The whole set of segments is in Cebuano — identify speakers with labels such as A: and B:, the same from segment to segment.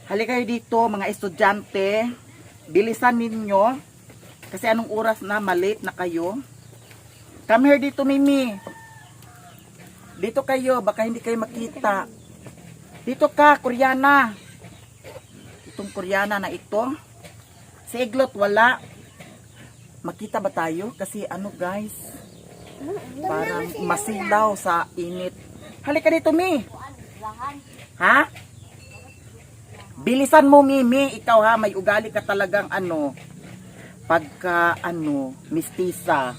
A: Halika kayo dito, mga estudyante. Bilisan ninyo. Kasi anong oras na, malate na kayo. Come here dito, Mimi. Dito kayo, baka hindi kayo makita. Dito ka, Koreana. Itong Koreana na ito. Si Iglot, wala. Makita ba tayo? Kasi ano, guys, parang masilaw sa init. Halika dito, Mi. Ha? Bilisan mo, Mimi. Ikaw ha, may ugali ka talagang ano, pagka ano, mistisa.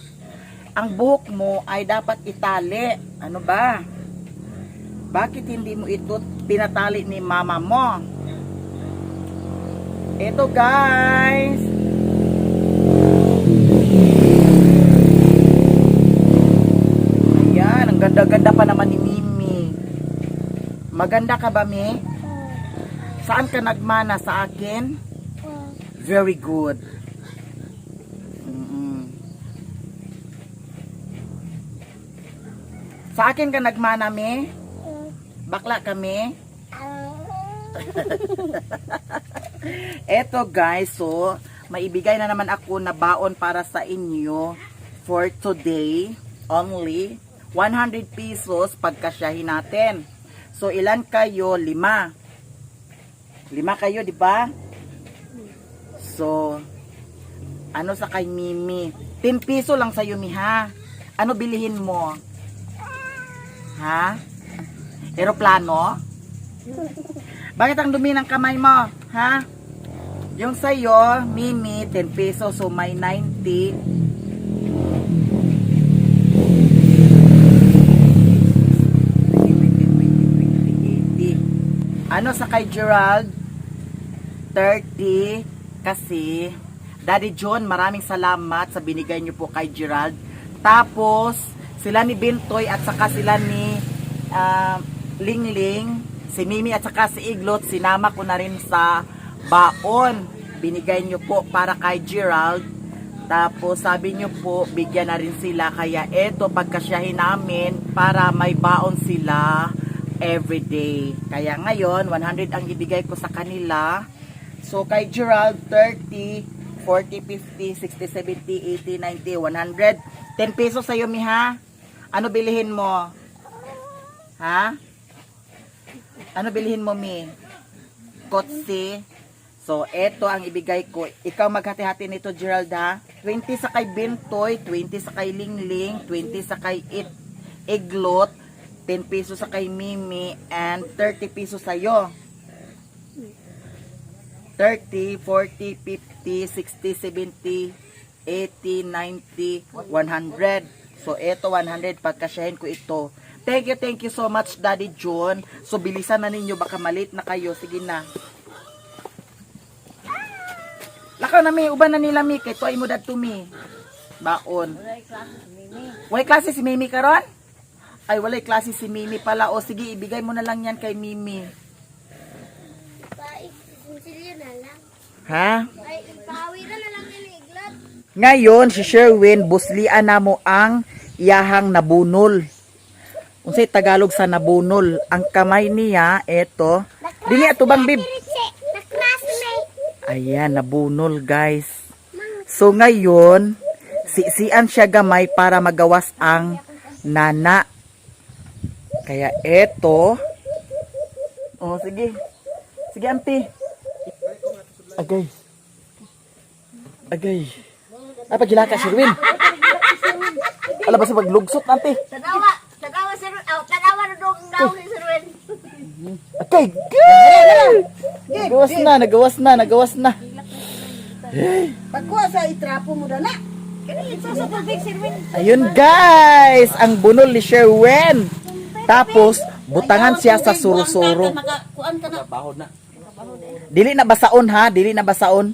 A: Ang buhok mo ay dapat itali. Ano ba? Bakit hindi mo ito pinatali ni mama mo? Ito, guys. Ayan, ang ganda-ganda pa naman ni Mimi. Maganda ka ba, Mi? Saan ka nagmana? Sa akin? Very good. Sa akin ka nagmana, Mi? Bakla kami? Eto, guys, so maibigay na naman ako na baon para sa inyo for today only. 100 pesos pagkasyahin natin. So ilan kayo? 5. 5 kayo, di ba? So ano sa kay Mimi? 10 piso lang sa'yo, Mi, ha? Ano bilihin mo? Ha? Aeroplano? Bakit ang dumi ng kamay mo? Ha? Yung sa'yo, Mimi, 10 pesos, so may 90. 20. Ano sa kay Gerald? 30 kasi Daddy John, maraming salamat sa binigay niyo po kay Gerald. Tapos, sila ni Bintoy at saka sila ni Lingling, si Mimi at saka si Iglot, sinama ko na rin sa baon. Binigay niyo po para kay Gerald. Tapos sabi niyo po, bigyan na rin sila. Kaya eto, pagkasyahin namin para may baon sila everyday. Kaya ngayon, 100 ang ibigay ko sa kanila. So kay Gerald, 30, 40, 50, 60, 70, 80, 90, 100. 10 pesos sa'yo, miha. Ano bilihin mo? Ha? Ano bilihin mo, mi? Kotse. So, eto ang ibigay ko. Ikaw maghati-hati nito, Gerald, ha? 20 sa kay Bintoy, 20 sa kay Lingling, 20 sa kay Iglot, 10 pesos sa kay Mimi, and 30 pesos sa'yo. 30, 40, 50, 60, 70, 80, 90, 100. So, eto 100. Pagkasyahin ko ito. Thank you so much, Daddy John. So, bilisan na ninyo. Baka malate na kayo. Sige na. Lakaw na, mi. Uban na nila, mi. Kay tuay mo dadto, mi. Baon. Walay klase si Mimi karon? Ay, walay klase si Mimi pala. O, sige, ibigay mo na lang yan kay Mimi.
B: Paiksinsilyo na lang.
A: Ha?
B: Ay, pawiran na lang nila Iglot.
A: Ngayon, si Sherwin, buslian na mo ang iyahang nabunol. Unsay Tagalog sa nabunol? Ang kamay niya, eto. Dili ato bang bib?
B: Na-classmate.
A: Ayan, nabunol, guys. So ngayon, sisian siya gamay para magawas ang nana. Kaya eto. Oh, sige. Sige, auntie. Agay. Agay. Ay, pagilaka, Sherwin. Alam ba sa paglugsot, auntie?
B: Tanawa, tanawa sir, oh, tanawa na dong daw si Sir Wen.
A: Agay! Gay! Nagawas na, nagawas na, nagawas na.
C: Pagkuha sa itrapo mo na.
B: Kani ito sa tubig, Sir Wen.
A: Ayun, guys, ang bunol ni Sherwin. Tapos, butangan siya sa suro-suro.
C: Kuan ka na.
D: Bahod na.
A: Dili na basaon ha, dili na basaon.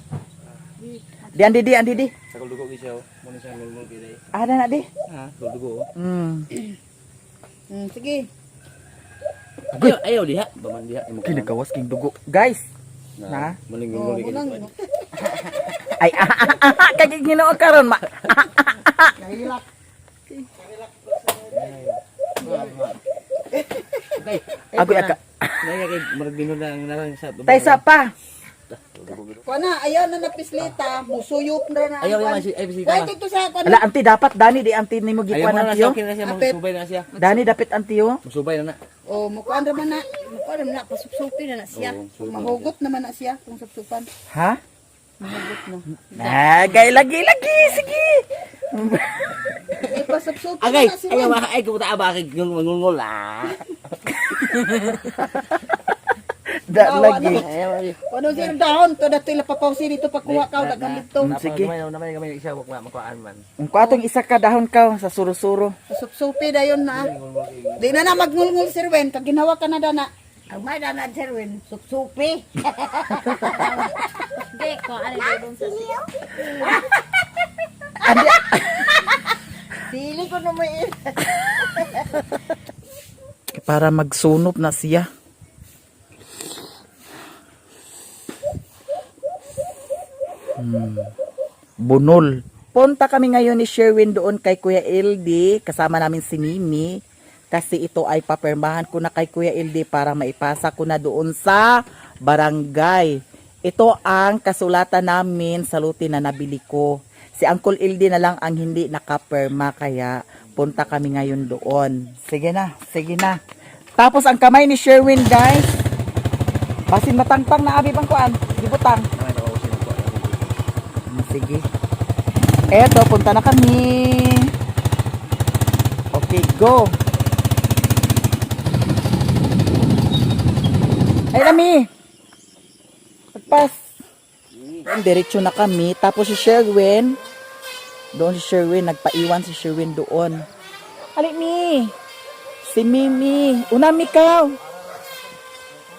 A: Di andi di andi di.
D: Sa kuldugo siya oh. Muna siya ngulngul kay.
A: Ah, na na di.
D: Ha, kuldugo. oh.
C: Sige.
D: Ayaw, ayaw diha. Baman diha imo.
A: Kinagawas king dugo. Guys, na.
D: Muling ngulngul
C: Oh,
D: kay.
C: unang
A: Ay, kay Ginoo karon ma.
C: Nahilak.
A: Agoy aka.
D: Naya kay murag binulan ang narang sa.
A: Taysa pa.
C: Kuan na, ayaw na napislita, musuyop na na.
D: Ayaw, ayaw, ay, bislita
C: Why
D: ba?
C: dito sa kuan?
A: Ala anti dapat dani di anti nimo
D: Ayaw
A: gikuan
D: mo na
A: anti
D: siya,
A: oh.
D: okay na siya,
C: Apit.
D: magsubay na siya.
A: Dani dapat anti oh.
D: Magsubay na na.
C: Oh, mukuan ra man na.
B: Mukuan naman na, pasupsupi na na siya.
C: Mahugot naman na siya kung supsupan.
A: Ha?
C: Mahugot na.
A: Nagay lagi lagi sige.
C: Eh, pasupsupi
D: Agay,
C: na na si
D: ayaw
C: Ron.
D: ay kumuta ba kay ngungol ah.
A: Da lagi.
C: Ano siya dahon to datoy lapapawsi dito pagkuha ka daghan dito.
A: Sige.
D: Gamay na gamay gamay isa wak makuan man.
A: Ang kwatong isa ka dahon ka sa suro-suro.
C: Pasupsupi dayon na. Di na na magngulngul Sir Wen, kag ginawa ka na dana.
B: Ang may na na, Sir Win, supsupi.
E: Hindi, ko ano doon sa
B: Sili ko na may
A: Para magsunop na siya. Bunol. Punta kami ngayon ni Sherwin doon kay Kuya LD. Kasama namin si Mimi. Kasi ito ay papirmahan ko na kay Kuya LD para maipasa ko na doon sa barangay. Ito ang kasulatan namin sa luti na nabili ko. Si Uncle LD na lang ang hindi nakapirma kaya punta kami ngayon doon. Sige na, sige na. Tapos ang kamay ni Sherwin, guys. Basin matangtang na abi bang kuan? Gibutang. Sige. Eto, punta na kami. Okay, go. Ay, Rami. Pagpas. Diretso na kami. Tapos si Sherwin. Doon si Sherwin. Nagpaiwan si Sherwin doon. Ali, Mi. Si Mimi. Unami ka.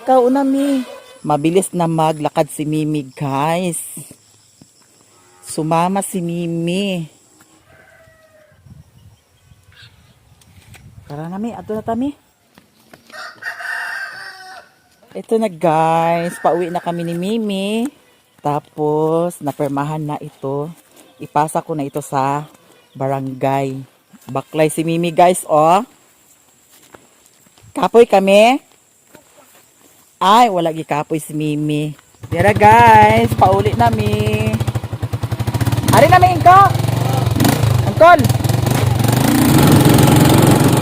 A: Ikaw, unami. Mabilis na maglakad si Mimi, guys. Sumama si Mimi. Tara na, Mi. Ato na tami. Ito na, guys. Pauwi na kami ni Mimi. Tapos, napermahan na ito. Ipasa ko na ito sa barangay. Baklay si Mimi, guys, oh. Kapoy kami. Ay, wala gikapoy si Mimi. Tara, guys. Pauli na, mi. Ari na, mi, Ingko. Angkol.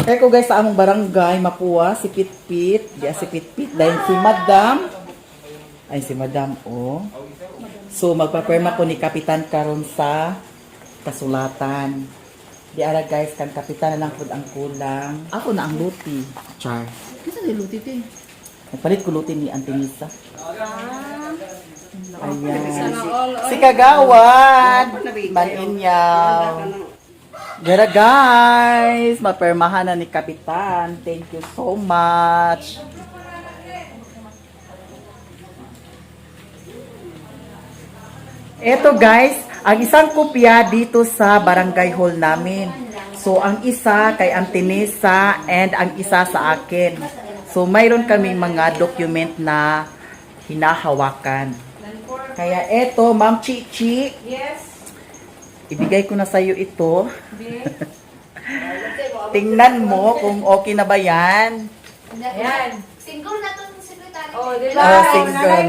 A: Eko guys, sa among barangay, Mapua, si Pitpit. Diya si Pitpit. Dahil si Madam. Ay, si Madam, oh. So, magpaperma ko ni Kapitan karon sa kasulatan. Di ara guys, kan Kapitan na lang pud ang kulang. Ako na ang luti. Char.
C: Kinsa ni luti ti?
A: Nagpalit ko luti ni Auntie Nisa. Ayan. Si Kagawad. Maninyaw. Gara guys, mapermahan na ni Kapitan. Thank you so much. Eto guys, ang isang kopya dito sa barangay hall namin. So ang isa kay Auntie Nisa and ang isa sa akin. So mayroon kaming mga document na hinahawakan. Kaya eto, Ma'am Chichi.
E: Yes.
A: Ibigay ko na sa iyo ito. Tingnan mo kung okay na ba yan.
E: Ayan.
F: Single na to ng secretary.
E: Oh, di ba?
A: Oh, single.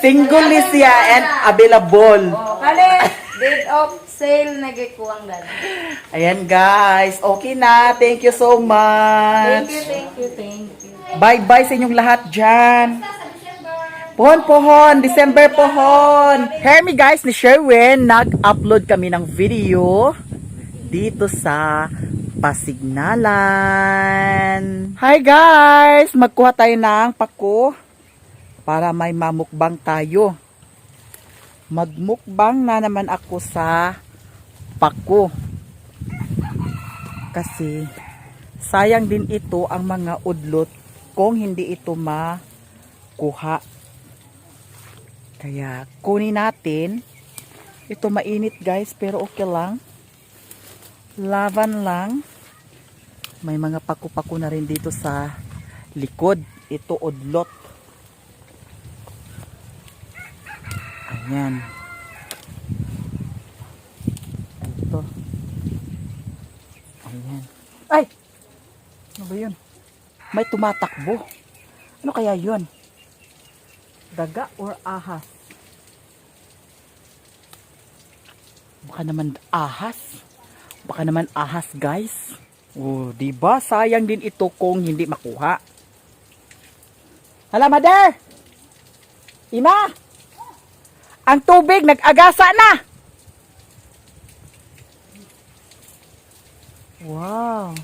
A: Single ni siya and available.
E: Oh, kale, date of sale nagikuang dan.
A: Ayan guys, okay na. Thank you so much.
E: Thank you, thank you, thank you.
A: Bye-bye sa inyong lahat dyan. Pohon pohon, December pohon. Hermie guys ni Sherwin, nag-upload kami ng video dito sa Pasignalan. Hi guys! Magkuha tayo ng pako para may mamukbang tayo. Magmukbang na naman ako sa pako. Kasi sayang din ito ang mga udlot kung hindi ito makuha. Kaya kunin natin. Ito mainit guys, pero okay lang. Laban lang. May mga paku-paku na rin dito sa likod. Ito udlot. Ayan. Ito. Ayan. Ay! Ano ba yun? May tumatakbo. Ano kaya yun? Daga or ahas? Baka naman ahas. Baka naman ahas, guys. Oh, 'di ba? Sayang din ito kung hindi makuha. Hala, mother! Ima! Ang tubig nag-agasa na. Wow.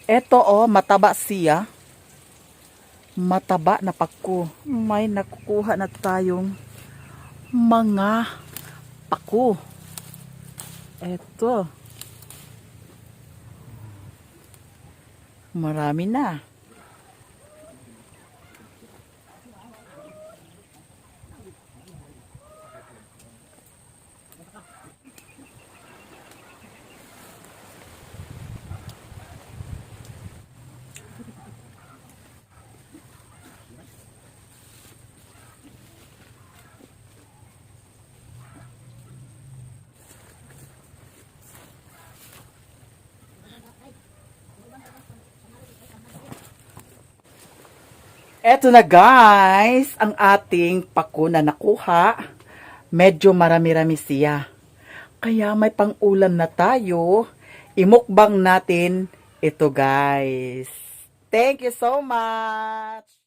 A: Eto oh, mataba siya. Mataba na pako. May nakukuha na tayong mga pako. Eto. Marami na. Eto na guys, ang ating pako na nakuha. Medyo marami-rami siya. Kaya may pang-ulam na tayo. Imukbang natin ito, guys. Thank you so much!